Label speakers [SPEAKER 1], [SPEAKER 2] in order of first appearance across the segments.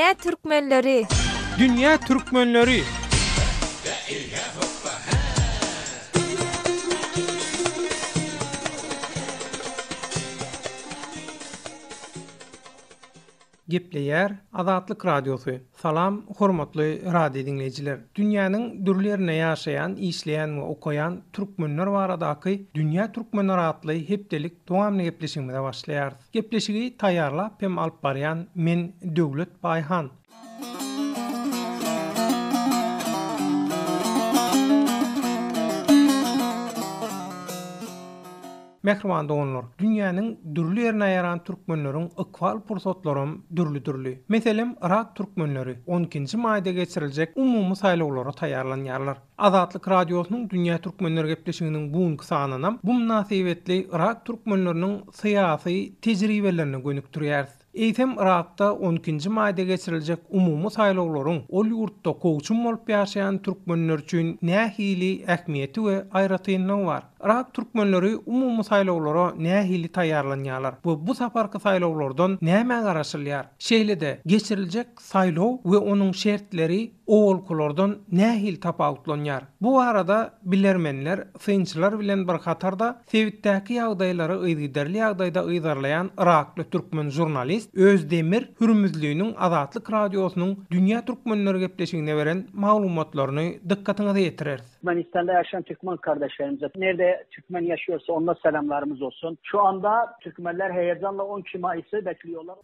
[SPEAKER 1] Dünýä türkmenleri!
[SPEAKER 2] Dünýä türkmenleri! Gepleýär Azatlyk Radiosy. Salam, hormatly radio diňleýjiler! Dünýäniň dürli ýerinde ýaşaýan, işleýän we okaýan türkmenler baradaky Dünýä türkmenleri atly hepdelik dowamly gepleşigimize başlaýarys. Gepleşigi taýýarlap hem alyp barýan men Döwlet Baýhan. Mähriban doganlar, dünýäniň dürli ýerine ýaran türkmenleriň ykbal pursatlaram dürli-dürli. Meselem, yrak türkmenleri on ikinji maýda geçiriljek umumy saýlawlara taýýarlanýarlar. Azatlyk Radiosynyň Dünýä Türkmenleri gepleşiginiň bu günki sanynam bu mynasybetli yrak türkmenleriniň syýasy tejribelerine gönükdirýäris. Eýsem Yrakda on ikinji maýda geçiriljek umumy saýlawlaryň ol ýurtda kowçum bolup ýaşaýan türkmenler üçin nähili ähmiýeti we aýratynlygy bar? Yrak türkmenleri umumy saýlawlara nähili taýýarlanýarlar we bu saparky saýlawlardan nämä garaşylýar? Şeýle-de, geçiriljek saýlaw we onuň şertleri owalkylardan nähili tapawutlanýar? Bu barada bilermenler, synçylar bilen bir hatarda sebitdäki ýagdaýlary yzygiderli ýagdaýda yzarlaýan yrakly türkmen žurnalist Özdemir Hürmüzliniň Azatlyk Radiosynyň Dünýä Türkmenleri gepleşigine beren maglumatlaryny dykgatyňyza ýetireris.
[SPEAKER 3] Türkmenistanda ýaşaýan türkmen kardeşlerimize, nirde türkmen ýaşaýarsa onda selamlarymyz olsun. Şu anda türkmenler heyecanla 12 Mayıs'ı bekliyorlar.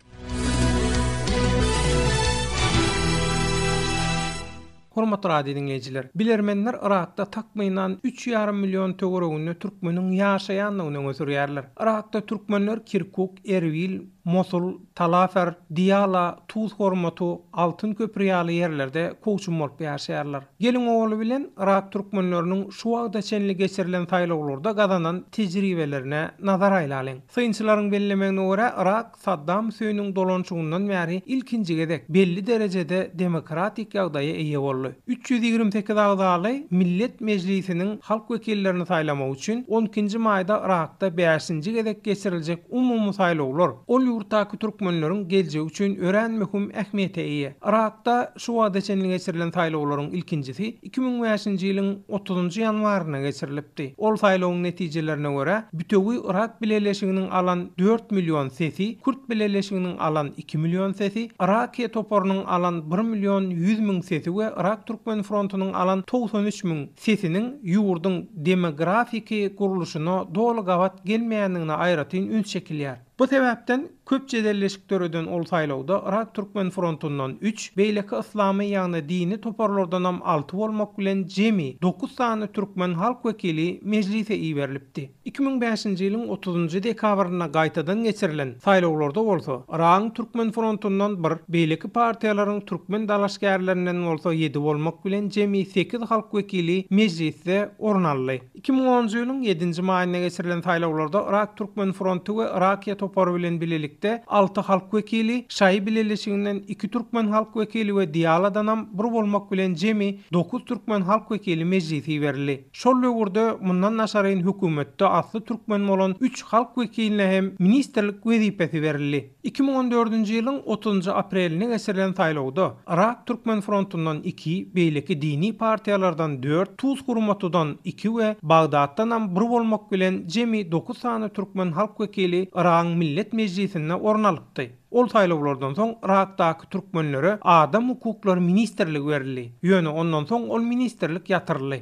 [SPEAKER 2] Hormatly radio diňleýjiler! Bilermenler Yrakda takmynan üç ýarym million töwereginde türkmeniň ýaşaýandygyny öňe sürýärler. Yrakda türkmenler Kirkuk, Erbil, Mosul, Talafer, Diýala, Tuz Hormatu, Altyn köpri ýaly ýerlerde kowçum bolup ýaşaýarlar. Geliň owaly bilen yrak türkmenleriniň şu wagta çenli geçirilen saýlawlarda gazanan tejribelerine nazar aýlalyň. Synçylaryň bellemegine görä, Yrak Saddam Hüseýniň dolanşygyndan bäri ilkinji gezek belli derejede demokratik ýagdaýa eýe boldy. 328 agzaly Millet Mejlisiniň halk wekillerini saýlamak üçin on ikinji maýda Yrakda bäşinji gezek geçiriljek umumy saýlawlar ol ýurtdaky türkmenleriň geljegi üçin örän möhüm ähmiýete eýe. Yrakda şu wagta çenli geçirilen saýlawlaryň ilkinjisi 2005-nji ýylyň otuzynjy ýanwarynda geçirilipdi. Ol saýlawyň netijelerine görä, Bütewi Yrak Bileleşiginiň alan dört million sesi, Kürt Bileleşiginiň alan iki million sesi, Yrakiýe toparynyň alan bir million 100 müň sesi we Yrak Türkmen frontunyň alan 93 müň sesiniň ýurduň demografiki gurluşyna doly gabat gelmeýändigine aýratyn üns çekilýär. Bu sebäpden köp jedelleşik döreden ol saýlawda Yrak Türkmen frontundan üç, beýleki yslamy ýagny dini toparlardanam alty bolmak bilen jemi dokuz sany türkmen halk wekili mejlise iberilipdi. 2005-nji ýylyň otuzynjy dekabrynda gaýtadan geçirilen saýlawlarda bolsa Yragyň Türkmen frontundan bir, beýleki partiýalaryň türkmen dalaşgärlerinden bolsa ýedi bolmak bilen jemi sekiz halk wekili mejlisde orun aldy. 2010-njy ýylyň ýedinji maýynda geçirilen saýlawlarda Yrak Türkmen fronty we Yrakiýa topary bilen bilelikde alty halk wekili, Şaýy bileleşiginden iki türkmen halk wekili we Diýaladanam bir bolmak bilen jemi dokuz türkmen halk wekili mejlise iberildi. Şol döwürde mundan daşaryn hökümetde asly türkmen bolan üç halk wekiline hem ministrlik wezipesi berildi. 2014-nji ýylyň otuzynjy aprelinde geçirilen saýlawda Yrak Türkmen frontundan iki, beýleki dini partiýalardan dört, Tuz Hurmatudan iki we Bagdatdanam bir bolmak bilen jemi dokuz sany türkmen halk wekili Yragyň Millet Mejlisinde orun alypdy. Ol saýlawlardan soň Yrakdaky türkmenlere Adam hukuklary ministrligi berildi. Ýöne ondan soň ol ministrlik ýatyryldy.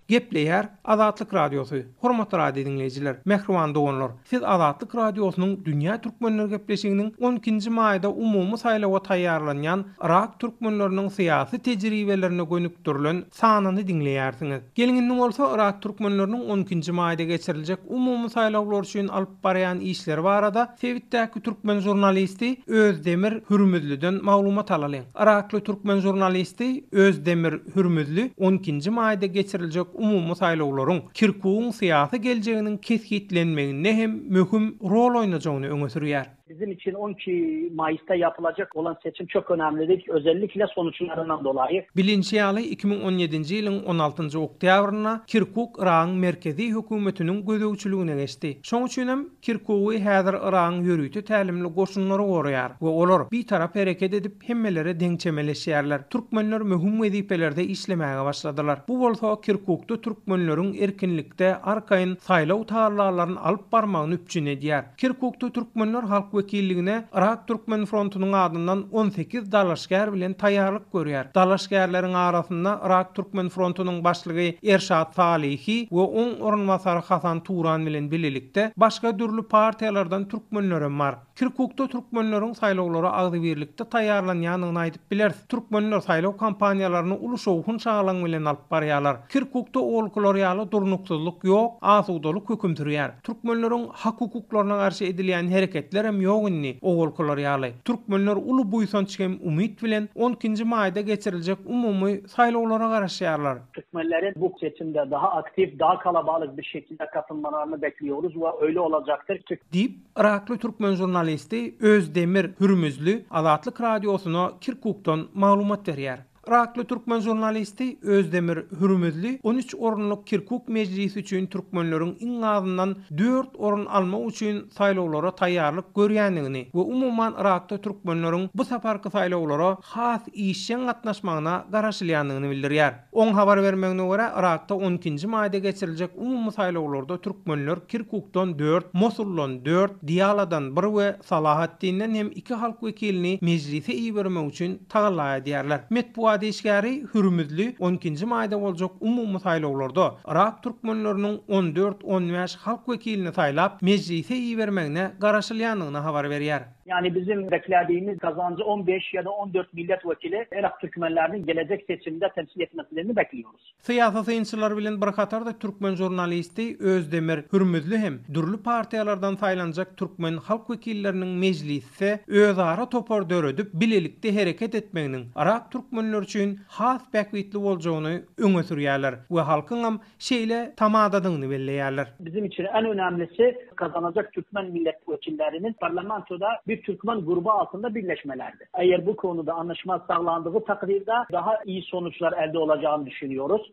[SPEAKER 2] Gepleýär Azatlyk Radiosy, Hormatly radio diňleýjiler, mähriban doganlar, siz Azatlyk Radiosynyň Dünýä Türkmenleri gepleşiginiň on ikinji maýda umumy saýlawa taýýarlanýan yrak türkmenleriniň syýasy tejribelerine gönükdirilen sanyny diňleýärsiňiz. Geliň indi bolsa yrak türkmenleriniň on ikinji maýda geçiriljek umumy saýlawlar üçin alyp barýan işleri barada sebitdäki türkmen žurnalisti Özdemir Hürmüzliden maglumat alalyň. Yrakly türkmen žurnalisti Özdemir Hürmüzli on ikinji maýda geçiriljek umumy saýlawlaryň Kirkugyň syýasy geljeginiň kesgitlenmeginde hem möhüm rol oýnajagyny öňe sürýär.
[SPEAKER 3] Bizim için 12 Mayıs'ta yapılacak olan seçim çok önemlidir. Özellikle sonuçlarından dolayı.
[SPEAKER 2] Bilinşi ýaly, 2017-nji ýylyň on altynjy oktýabrynda Kirkuk Yragyň merkezi hökümetiniň gözegçiligine geçdi. Şoň üçinem Kirkugy häzir Yragyň ýörite tälimli goşunlary goraýar we olar bitarap hereket edip, hemmelere deň çemeleşýärler. Türkmenler möhüm wezipelerde işlemäge başladylar. Bu bolsa Kirkukda türkmenleriň erkinlikde arkaýyn saýlaw tagallalaryny alyp barmagyny üpjün edýär. Kirkukda türkmenler halk wekilligine Yrak Türkmen frontunyň adyndan 18 dalaşgär bilen taýýarlyk görýär. Dalaşgärleriň arasynda Yrak Türkmen frontunyň başlygy Erşat Salihi we oň orunbasary Hasan Turan bilen bilelikde başga dürli partiýalardan türkmenlerem bar. Kirkukda türkmenleriň saýlawlara agzybirlikde taýýarlanýandygyny aýdyp bileris. Türkmenler saýlaw kampaniýalaryny uly şowhun-şagalaň bilen alyp barýarlar. Kirkukda owalkylar ýaly durnuksyzlyk ýok, asudalyk höküm sürýär. Türkmenleriň hak-hukuklaryna garşy edilýän hereketlerem ýok indi owalkylar ýaly. Türkmenler uly buýsanç hem umyt bilen on ikinji maýda geçiriljek umumy saýlawlara garaşýarlar.
[SPEAKER 3] Türkmenlerin bu seçimde daha aktif, daha kalabalık bir şekilde katılmalarını bekliyoruz we öyle olacaktır.
[SPEAKER 2] Diýip, Yrakly türkmen žurnalisti Özdemir Hürmüzli Azatlyk Radiosyna Kirkukdan maglumat berýär. Yrakly türkmen žurnalisti Özdemir Hürmüzli 13 orunlyk Kirkuk mejlisi üçin türkmenleriň iň azyndan dört orun almak üçin saýlawlara taýýarlyk görýändigini we umuman Yrakda türkmenleriň bu saparky saýlawlara has işjeň gatnaşmagyna garaşylýandygyny bildirýär. Oň habar bermegine görä, Yrakda on ikinji maýda geçiriljek umumy saýlawlarda türkmenler Kirkukdan dört, Mosuldan dört, Diýaladan bir we Salahatdinden hem iki halk wekilini mejlise ibermek üçin tagalla edýärler. Metbugat işgäri Hürmüzli on ikinji maýda boljak umumy saýlawlarda yrak türkmenleriniň on dört-on bäş halk wekilini saýlap, mejlise ibermegine garaşylýandygyny habar berýär.
[SPEAKER 3] Yani bizim beklediğimiz kazancı 15 ya da 14 milletvekili Irak Türkmenlerinin gelecek seçimde temsil etmeslerini bekliyoruz.
[SPEAKER 2] Syýasy synçylar bilen bir hatarda türkmen žurnalisti Özdemir Hürmüzli hem dürli partiýalardan saýlanjak türkmen halk wekilleriniň mejlisde özara topar döredip bilelikde hereket etmeginiň yrak türkmenleri üçin has bähbitli boljagyny öňe sürýärler we halkyňam şeýle tamadadygyny belleýärler.
[SPEAKER 3] Bizim için en önemlisi kazanacak Türkmen milletvekillerinin parlamentoda bir Türkmen grubu altında birleşmelerdir. Eğer bu konuda anlaşma sağlandığı takdirde daha iyi sonuçlar elde olacağını düşünüyoruz.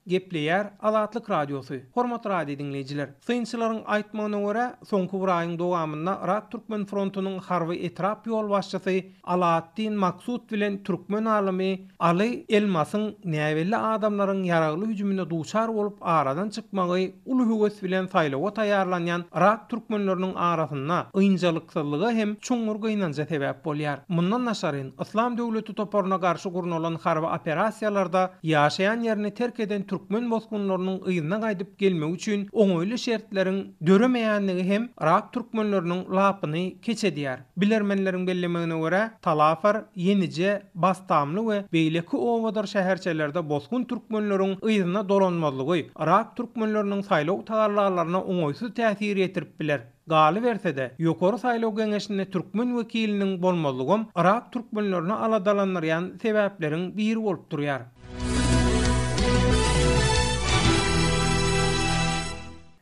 [SPEAKER 2] Gepleýär Azatlyk Radiosy, Hormatly radio diňleýjiler! Synçylaryň aýtmagyna görä, soňky bir aýyň dowamynda Yrak Türkmen frontunyň harby etrap ýolbaşçysy Alaatdin Maksud bilen türkmen alymy Aly Elmasyň näbelli adamlaryň ýaragly hüjümine duçar bolup aradan çykmagy uly höwes bilen saýlawa taýýarlanýan yrak türkmenleriniň arasynda ynjalyksyzlyga hem çuňňur gynanja sebäp bolýar. Mundan daşaryn, Yslam döwleti toparyna garşy gurnalan harby operasiýalarda ýaşaýan ýerini terk eden türkmen bosgunlarynyň yzyna gaýdyp gelmegi üçin oňaýly şertleriň döremeýändigi hem yrak türkmenleriniň lapyny keç edýär. Bilermenleriň bellemegine görä, Talafar, Ýenije, Bastamly we beýleki obadyr şäherçelerde bosgun türkmenleriň yzyna dolanmazlygy yrak türkmenleriniň saýlaw tagallalaryna oňaýsyz täsir ýetirip biler. Galyberse-de, Ýokary saýlaw geňeşinde türkmen wekiliniň bolmazlygam yrak türkmenlerini aladalandyrýan sebäpleriň biri bolup durýar.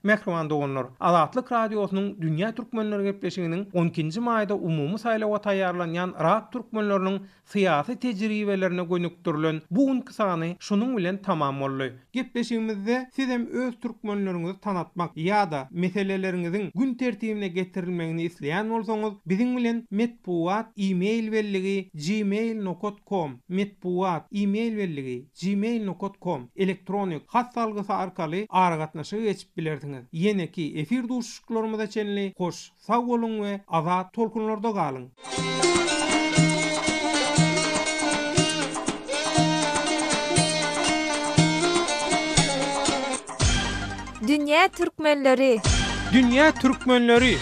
[SPEAKER 2] Mähriban doganlar, Azatlyk Radiosynyň Dünýä Türkmenleri gepleşiginiň on ikinji maýda umumy saýlawa taýýarlanýan yrak türkmenleriniň syýasy tejribelerine gönükdirilen bu günki sany şunuň bilen tamam boldy. Gepleşigimizde sizem öz türkmenleriňizi tanatmak ýa-da meseleleriňiziň gün tertibine getirilmegini isleýän bolsaňyz, biziň bilen metbugat e-mail belligi gmail nokat com, metbugat e-mail belligi gmail nokat com elektronik hat salgysy arkaly aragatnaşyga geçip bilersiňiz. Ýeneki efir duşuşyklarymyza çenli hoş sag boluň we azat tolkunlarda galyň!
[SPEAKER 1] Dünýä türkmenleri!
[SPEAKER 2] Dünýä türkmenleri!